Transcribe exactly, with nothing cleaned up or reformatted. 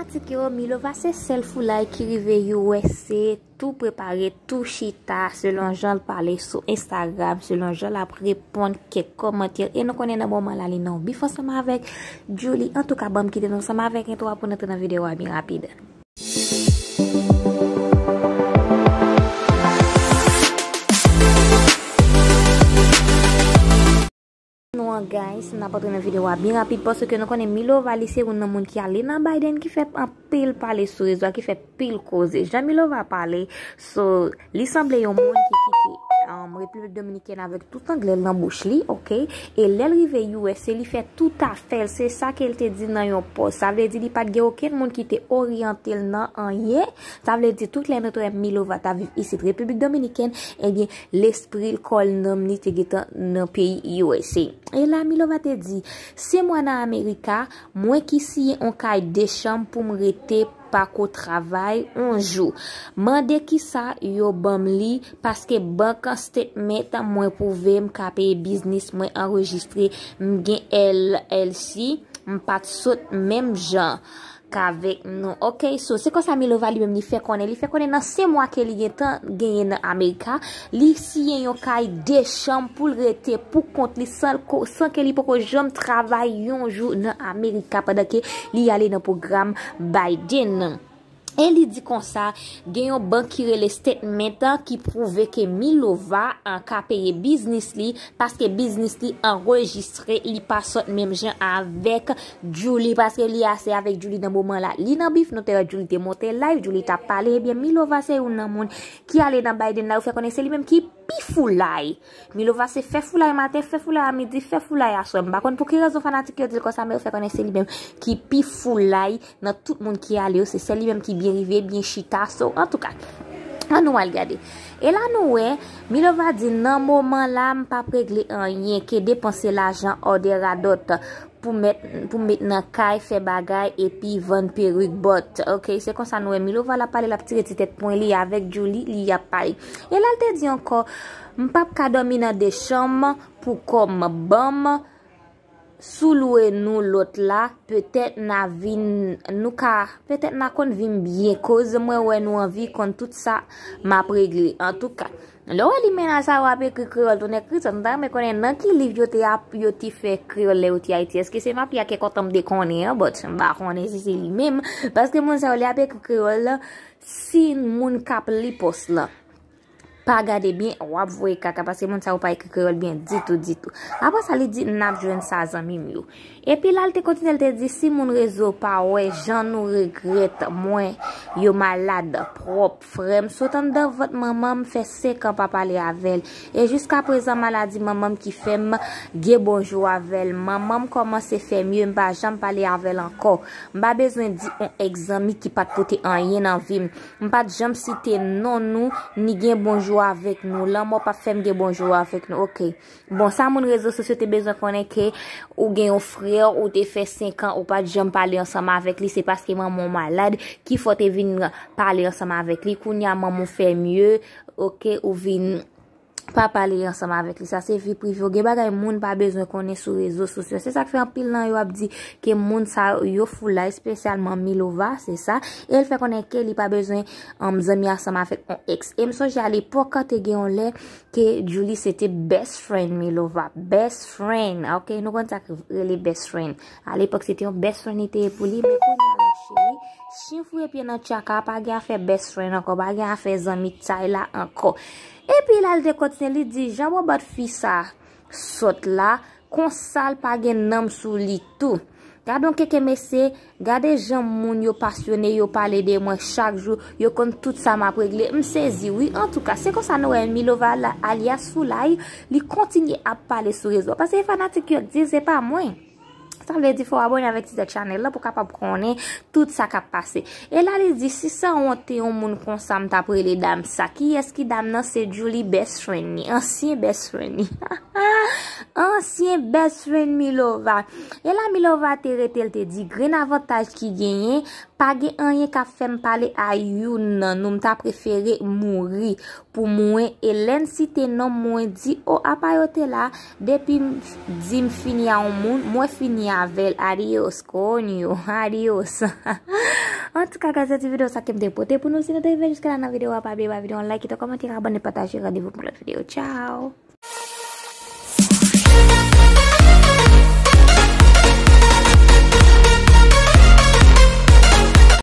Ti ke yo, Milova se sèl foulay ki rive U S A, tou prepare, tou chita, selon jan l pale sou Instagram, selon jan l ap reponn kèk kòmantè. E nou konnen nan moman la, li nan yon bif ansanm avèk Djouly. Antouka, ban m kite nou ansanm avèk entwo a pou n antre nan videyo a byen rapid. Nou an, guys, n ap antre nan videyo a byen rapid paske nou konnen Milova, li se youn nan moun ki ale nan Biden, ki fè anpil pale sou rezo a, ki fè pil koze. Jan Milova pale, so, li sanble yon moun ki kite, um, Repiblik Dominikèn avèk tout anglè l nan bouch li, oke? E lè l rive U S A, li fè tout afè l, se sa ke l te di nan yon pòs. Sa vle di li pa t gen okenn moun ki te oryante l nan anyen. Sa vle di tout lè nou te wè Milova t ap viv isit Repiblik Dominikèn, ebyen, lespri l, kò l, nanm li te gentan nan peyi U S A. E la, Milova te di, se mwen nan Amerika, mwen ki siyen on kay de chanm pou m rete, pa ko travay on jou. Mande kisa yo ban m li, paske bank statement mwen pwouve m ka peye biznis mwen, anrejistre, m gen L L C, m pa t sot menm jan k avèk nou. Oke, so se konsa Milova li menm li fè konnen. Li fè konnen nan senk mwa ke li gentan genyen nan Amerika, li siyen yon kay de chanm pou l rete pou kont li san, ko- san ke li poko janm travay yon jou nan Amerika pandan ke li ale nan pwogram Biden nan. E li di konsa, gen yon bank ki rele statement ki pwouve ke Milova an ka peye biznis li, paske biznis li anrejistre, li pa sot menm jan avèk Djouly, paske li ase avèk Djouly nan moman la. Li nan bif, nou te wè Djouly te monte live, Djouly t ap pale, ebyen Milova se youn nan moun ki ale nan Biden la, yo fè konnen se li menm ki pi foulay. Milova se fè foulay maten, fè foulay a midi, fè foulay aswè. M pa konn pou ki rezon fanatik yo di l konsa, men yo fè konnen se li menm ki pi foulay nan tout moun ki ale yo, se sèl li menm ki byen rive, byen chita. So, antouka, ann nou al gade. E la nou wè, Milova di, nan moman la, m p ap regle anyen ke depanse lajan òdè radòt pou met, pou met nan kay, fè bagay, epi vann perik bòt. Oke, se konsa nou wè Milova l ap pale, l ap tire ti tèt pwen li avèk Djouly, li ap pale. E la l te di ankò, m p ap ka dòmi nan de chanm pou kò m, ban m sou lwe nou lòt la, petèt n a vin, nou ka, petèt n a konn vin byen koz, mwen wè nou anvi konn tout sa m ap regle. Antouka, lè w wè li mennaj sa yo ap ekri kreyòl tou nèg Kristan, m ta renmen konnen nan ki liv yo te ap, yo te fè kreyòl lè yo te Ayiti. Èske se Mapi a ke kontan m te konnen an, but m pa konnen si se li menm, paske moun sa yo lè y ap ekri kreyòl, si moun k ap li pòs lan pa gade byen, w ap voye kaka, paske moun sa yo pa ekri kreyòl byen ditou, ditou. Apre sa, li di, n ap jwenn sa, zanmi m yo. Epi la, l te kontinye, l te di, si moun rezo pa wè jan nou regrèt mwen, yo malad, pwòp, frè m sot anndan vant manman m fè senk an pa pale avè l. E jiskaprezan, maladi manman m ki fè m gen bonjou avè l. Manman m kòmanse fè mye, m pa janm pale avè l ankò. M pa bezwen di on èks zanmi ki pa t pote anyen nan vi m. M pa t janm site non nou, ni gen bonjou avèk nou. Lanmò p ap fè m gen bonjou avèk nou. Oke. Bon, sa moun rezo sosyo te bezwen konnen ke ou gen yon frè, ou te fè senk an, ou pa t janm pale ansanm avèk li, se paske manman w malad ki fè w te vin pale ansanm avèk li. Kounye a manman w fè mye, oke, ou vin pa pale ansanm avèk li. Sa se vi prive w. Gen bagay moun pa bezwen konnen sou rezo sosyo. Se sa k fè anpil nan yo ap di ke moun sa yo foulay, espesyalman Milova, se sa. E l fè konnen ke li pa bezwen, um, zanmi ansanm avèk on èks. E m sonje alepòk, te gen yon lè ke Djouly se te best friend Milova. Best friend, oke? Nou konn sa k rele best friend. Alepòk, se te yon best friend li te ye pou li, men kounye a la, cheri, chen fouye pye nan tchaka, pa gen afè best friend ankò, pa gen afè zanmitay la ankò. Epi la, l te kontinye, li di, jan bòbòt fi sa sòt la, konsa l pa gen nanm sou li tou. Gade yon keke mesye, gade jan moun yo pasyone, yo pale de mwen chak jou, yo konn tout sa m ap regle. M sezi, wi. Antouka, se konsa nou wè Milova la, alyas Foulay, li kontinye ap pale sou rezo. Paske fanatik yo di, se pa mwen. Sa vle di fò w abòne avèk ti tèt chanèl la pou w kapab konnen tout sa k ap pase. E la li di, si sanwont te yon moun konsa, m t ap rele dam sa. Kiyès ki dam nan? Se Djouly best friend ni, ansyen best friend ni. Ansyen best friend Milova. E la Milova te rete, l te di, grenn avantaj ki genyen, pa gen anyen k ap fè m pale a youn nan nou, m ta prefere mouri pou mwen. E lè n site non m, mwen di, o, apa yo te la, depi m di m fini a yon moun, mwen fini avè l. Adios, coño, adios. Antouka, guys, se ti videyo sa ke m te pote pou nou. Si nou te rive jiska la nan videyo a, pa bliye ba videyo a like, kite kòmantè, abòne, pataje. Randevou pou lòt videyo. Tchao!